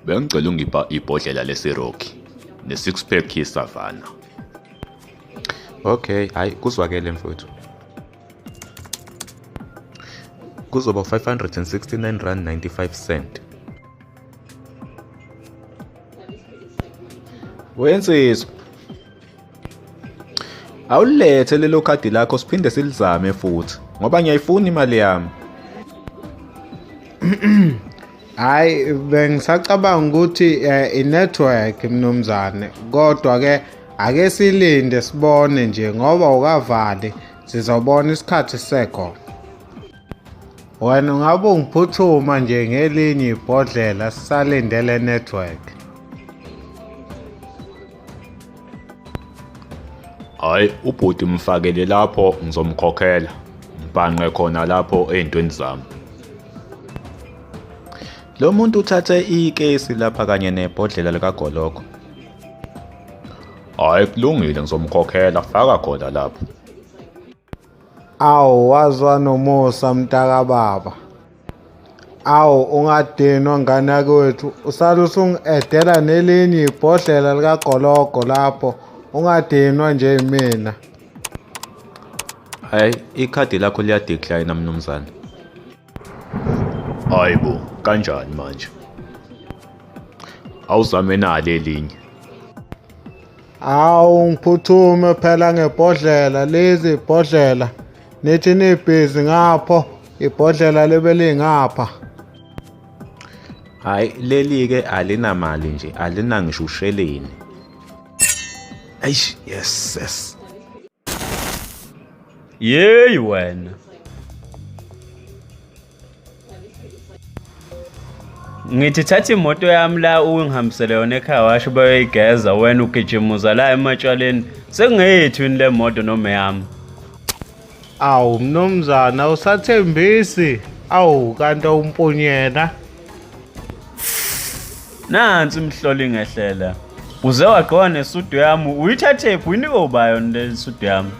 Bengicela ungipha ibhodlela lesiroki ne-six pack yesavana. Okay, hayi kuzwakele mfowethu. Kuzoba 569 rand 95 cent. Wensizwa. Awulethe lelo khadi lakho siphinde silizame futhi ngoba ngiyayifuna imali yami. Hayi, bengisacabanga ukuthi i-network mnumzane, kodwa ke ake silinde sibone nje ngoba ukavali sizobona isikhathi sisekhona. Wena ungabe ungiphuthuma nje ngelinye ibhodlela sisalinde le network. Hhayi, ubhuti mfakele lapho ngizomkhokhela. Ngibhanqe khona lapho ey'ntweni zami. Lo muntu uthathe ikesi lapha kanye nebhodlela likagologo. Hhayi, kulungile ngizomkhokhela, faka khona lapho. Awu wazwa nomusa mntakababa. Awu ungadinwa ngane yakwethu, usale usungi-edela nelinye ibhodlela likagologo lapho, ungadinwa nje yimina. Hhayi, ikhadi lakho liya-decline mnumzane. Hhayi bo, kanjani manje? Awuzame nali elinye. Awu ngiphuthume phela ngebhodlela, lezi ibhodlela. Nithi nibhizi ngapho, ibhodlela libe lingapha. Hhayi, leli-ke alinamali nje, alina ngisho usheleni. Eish, yes, yes. Yeyi wena. Ngithi thatha imoto yami la ungihambisele yona ekhaya washo bayoyigeza wena ugijimuza la ematshwaleni. Sekungeyethu yini le moto noma eyami? Awu mnumzana awusathembisi. Awu kanti awumpunyela. Nansi imhlolo ingehlela. Uze wagqoka nesudu yami uyithathephi uyinike uba yona le sudu yami?